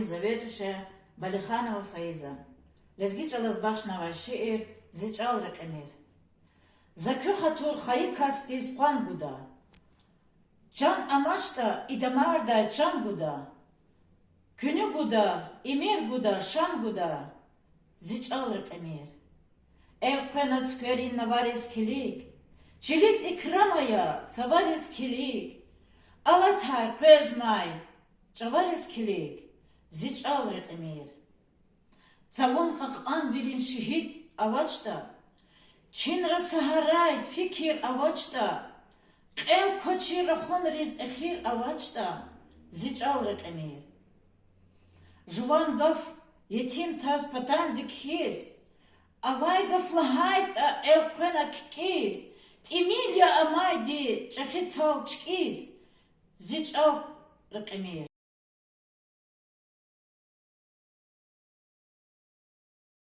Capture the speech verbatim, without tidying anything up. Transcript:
Заведующая Балиханова Фаиза. Лезги чӀалаз бахшнавай шиир Зи чӀал рекьимир. За куь хатур хайи касдиз къван гуда. Чан амачтӀа, и дамардай чан гуда. Куьнуь гуда, имир гуда, шан гуда, зи чӀал рекьимир. Элкъвена цуькверин навариз килиг, чилиз икрам ая цавариз килиг, алатай, къвезмай чӀавариз килиг, зи чӀал рекьимир. Цавун кьакьанвилин шегьид авачтӀа, чинра са гьарай фикир авачтӀа, кьел квачир рахунриз эхир авачтӀа, зи чӀал рекьимир. Жуван гаф етим таз патанди кхьиз, авай гаф лагьайтӀа элкъвена кикӀиз, тӀимил я амайди чӀехи цал чкӀиз, зи чӀал рекьимир.